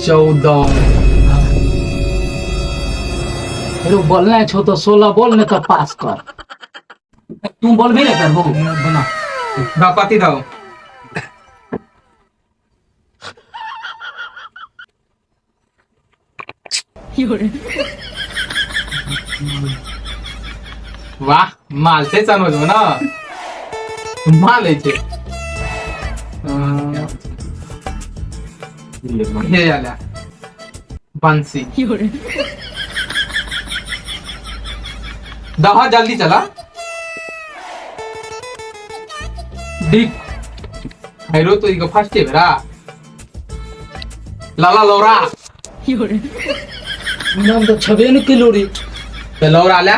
14। हेरो बोलना छौ तो 16 बोल, नहीं तो पास कर। तू बोलबी ने करबो। बना दो, पति दो। वाह, माल छै सनोज में ना, माल छै। हे आला बंसी दहा, जल्दी चला। डिक हैरो तो इको फर्स्ट बेरा लाला लौरा। नाम तो छबे न किलो रे। ते लौरा ला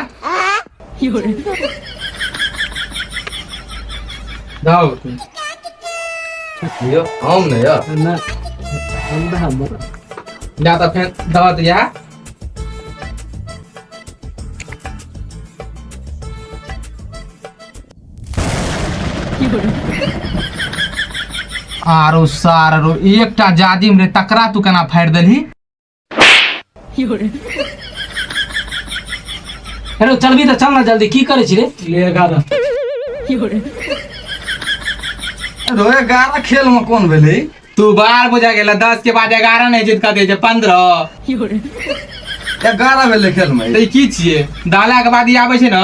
दाओ तुम। यो हम नहीं यार। ना हम दा हमर। ला तो फिर दवा तो या आरो सार रो एकटा जाजिम रे, तकरा तू केना फाड़ि देलही? हेलो, चलबी तऽ चल ना जल्दी। की करै छी रे? ले 11। रो 11 खेल में कौन भेलै? तू बार बुझा गेल, 10 के बाद 11 नहि जीत कऽ दै छै 15। 11 भेलै खेल में। तऽ ई की छियै? डाला के बाद ई आबै छै ने।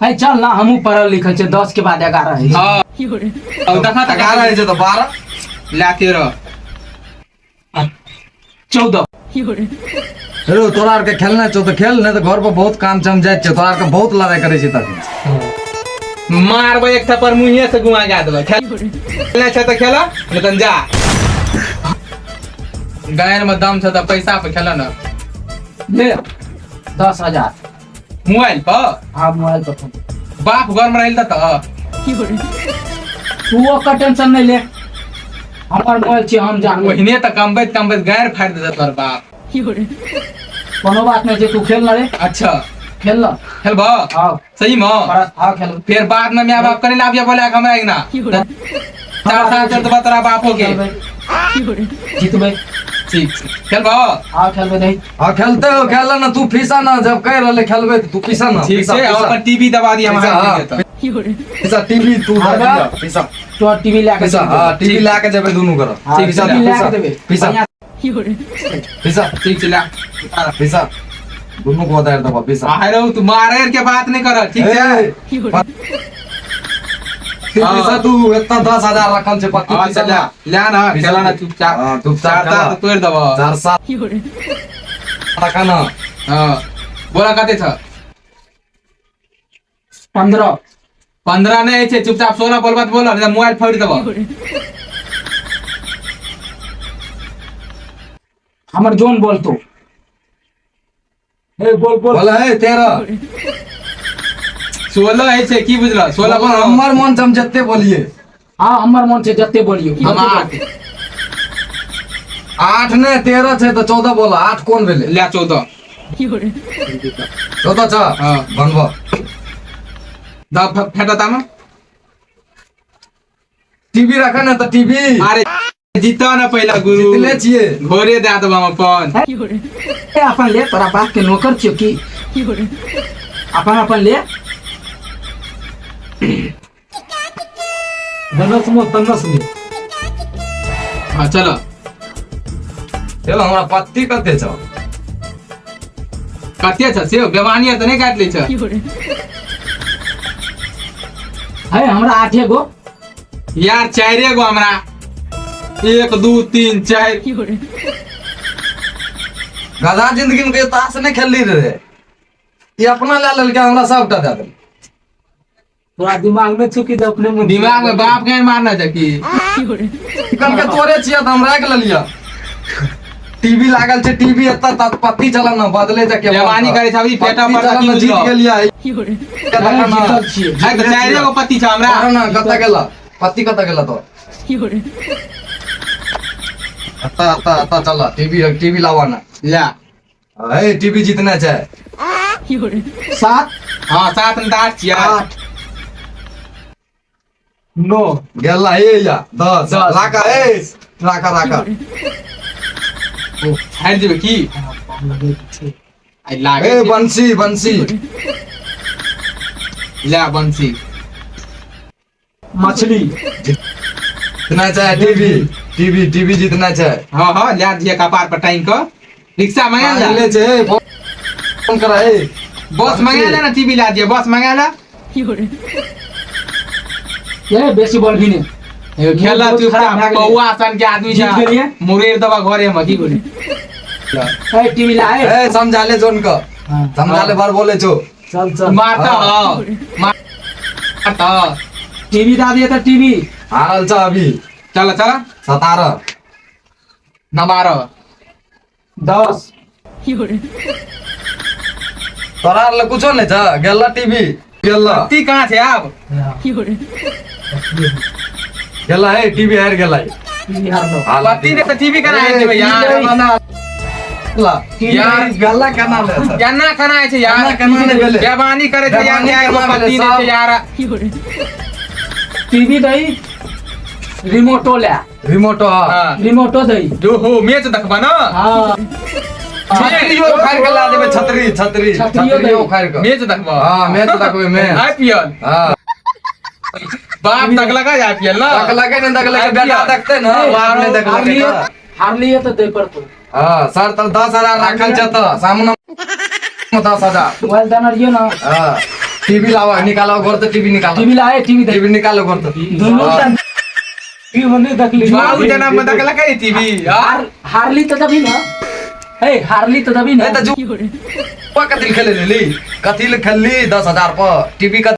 है चल ना, हमहूँ पढ़ल लिखल छियै, 10 के बाद 11 है। हँ, देखा तऽ। 11 होइ छै तऽ 12। ला 13। 14। हेलो, तोरा आरके खेलना छौ तऽ खेल, नहि तऽ घर पर बहुत काम छै, हम जाइ छियै। तोरा आरके बहुत लड़ाई करै छी तखन। मारबै एक थप्पड़, मुँहे से गुआ गा देबै। खेलना छै तऽ खेल, नहि तऽ जा। गायन में दम छै तऽ पैसा पे खेल ने। ले 10,000। मोबाइल पर? हाँ, मोबाइल पर फोन। बाप घर में रहल तऽ तू ओकर टेंशन नहीं ले, हमर मोबाइल छियै, हम जानबै। ओहिने तऽ कमबैत कमबैत गारि फाड़ि देतै तोहर बाप। कोनो बात नहीं छै, तू खेल ना रे। अच्छा। खेल ना। खेलबह? हाँ। सही में? हाँ, खेल। फिर बाद में my बाप करे लाबिया बोला के हमरा अंगना 4 साल चलते बा तोरा बाप हो के। खेलबै, जीतबै। ठीक छै, खेलबह? हाँ, खेलबै नहीं। हाँ, खेलते हो, खेल ना तू, फीसा ना। जब कह रहले खेलबै तऽ तू पीसा ना। ठीक पीसा, छै। हम पीसा। अपन टीवी दबा दी, हम पीसा, हारि हाँ। गेलियै तऽ। पीसा टीवी तू हाँ, दे दिया, पीसा। तो टीवी लए के पीसा। चलि हाँ, टीवी ठीक। ला के जेबै दुनू घर। हाँ, ठीक, पीसा, टीवी लए पीसा, के देबै। पीसा। बढ़िआँ। पीसा। ठीक छै, ला। पीसा, दुनू को उतारि देबऽ, पीसा। आरो तू मारे के बात नहीं कर, ठीक छै? ए, पीसा तू, एतना 10,000 रखल छै पत्ती। हाँ, पीसा ला ला ना। पीसा। खेला ना चुपचाप। हाँ, चुपचाप चार खेला। सात तोड़ देबऽ। 4 7 रखा ना। हाँ, बोला कते छ? 15। 15 नहीं छै, चुपचाप 16 बोलबा तऽ बोल, नहीं तऽ मोबाइल फोड़ि देबऽ। हमर जोन बोलतो। हे बोल बोल। बोला है 13। 16 है छै की बुझल? 16 बोल। हमर मन छै हम जते बोलिए। हाँ, हमर मन छै जते बोलियो। हम 8। 8 ने 13 छै तऽ 14 बोला, 8 कोन भेलै? ले 14। 14 छ। हाँ। बनब। द फेटता में। टीवी रखा ना तऽ टीवी। अरे जीत ना पहिला गुरु। जितले छियै। घोरे दे देब हम अपन। ए, अपन ले, तोरा बाप के नौकर छियो की? अपन अपन ले। धनस मो तनस में। हाँ, चलो। चलो, हमरा पत्ती कते छौ? कते छ से बेमानी तऽ नहि काटि लै छ। है हमरा 8 गो। यार, 4 गो हमरा, 1 2 3 4। गधा, जिंदगी में कहियो ताश नहीं खेलली रे, ई अपना ले लेलकै, हमरा सबटा दए देलकै। तोरा दिमाग में चुकी तो अपने मुंह। दिमाग में बाप के मारना छै की? चिकन के तोरे छियै तऽ हम राखि लेलियै। टीवी लागल छै, टीवी एतऽ तक पत्ती चलन न बदले छै के। जवानी करै छै, अभी पेटा पर चलन की न, जीत बुझलो? गेलियै। जीतल छियै। है तऽ 4 गो पत्ती छै हमरा। ना, कतऽ गेला पत्ती? कतऽ गेला तो? एतऽ एतऽ एतऽ चल, टीवी टीवी लावा ना। ला। हे, टीवी जीतना छै। 7। हाँ, 7 ने तऽ 8 छियै। 8। 9। गेला हे या 10। 10। राखा, ए राखा राखा। हारि जेबै की? लगै छै। आइ लागै ए छै। बंसी बंसी। ले बंसी। मछली। जितना चाहे टीवी टीवी टीवी जितना चाहे। हाँ हाँ, ले दिया कपार पर टांग क रिक्शा मंगा ले। ले छे फोन करा ए। बस मंगा ले ना, टीवी ला दिया, बस मंगा ले। ये बेसी बोल भी नहीं। एगो खेला बहुत चुपचाप खराब भए गेलै। कौआ सन के आदमी जीत छै। गेलियै? मुरेर दबा घरे में की बोली। ए टीवी ला ए। ए समझा ले जोन का। हाँ, समझा ले बार बोले छो। चल चल। मारता हो मारता। टीवी दा दिया तो टीवी। हारल छ अभी। चल चल। 17 न 12 10। तोरा ले कुछो नहीं छ, गेला टीवी गेला। ती कहाँ छै आब? गेला है टीवी हार गेला। टीवी हारलो। पत्ती ने तऽ टीवी केना हारि जेबै यार? यार गला केना ले सर? केना केना होइ छै यार? केना केना नहि भेलै? बेमानी करै छै यार। बेमानी यार केना भेलै पत्ती नहि छै सब? यार। टीवी दई, रिमोटो ले। रिमोटो हाँ। हाँ। रिमोटो दई। जो हो मैच देखबा ना। हाँ। छतरियो उखाड़ के ला देबै, छतरी छतरी। छतरियो छतरियो दै। उखाड़ के मैच देखबा। हाँ मैच देखबै मैच। आईपीएल। हाँ। बाप देखलक आईपीएल ना। देखलकै ने देखलकै, बेटा देखतै ने, बाप नहि देखलकै हारलिए तऽ। हारलिए तो दे पड़तो। हाँ सर तऽ 10,000 राखल छै तऽ सामने 10,000। मोबाइल दाना रियो ना। हाँ टीवी लावा निकालो घर से, टीवी निकालो। टीवी लाए टीवी दे। टीवी निकालो घर से। दुनू टा टीवी में देखली। बाबू जना में देखलक टीवी यार। हारली तो तभी ना। ए हारली तो तभी ना। ए तऽ जुआ कथी ले खेले लेली, कथी ले खेलली 10,000 पर टीवी?